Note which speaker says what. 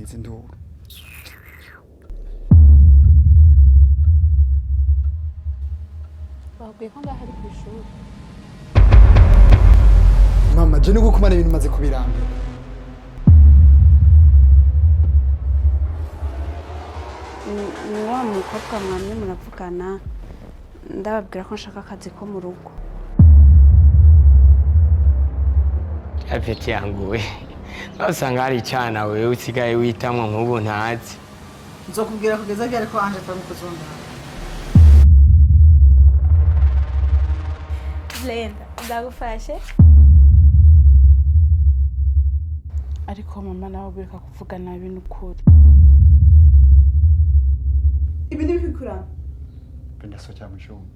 Speaker 1: neza induru.
Speaker 2: Bakubwiye ko ngaho ari ku ishuri?
Speaker 1: Mama, je nuko kumara ibintu maze kubirambira.
Speaker 3: Ni wa mukobwa mwamye muravugana, ndababwira ko nshaka akazi ko mu rugo.
Speaker 4: Apeti yanguwe, usanga hari icana wewe usigaye witamwo nk'ubu ntazi.
Speaker 5: Nzokubwira kugeza ryari ko Anje atari umukozi wo ngaha?
Speaker 2: Blenda, ndagufashe.
Speaker 6: Ariko mama, nawe bireka kuvuga nabi n'ukuri.
Speaker 3: Ibi ntibikurana.
Speaker 1: Ndasohokera mu cyumba.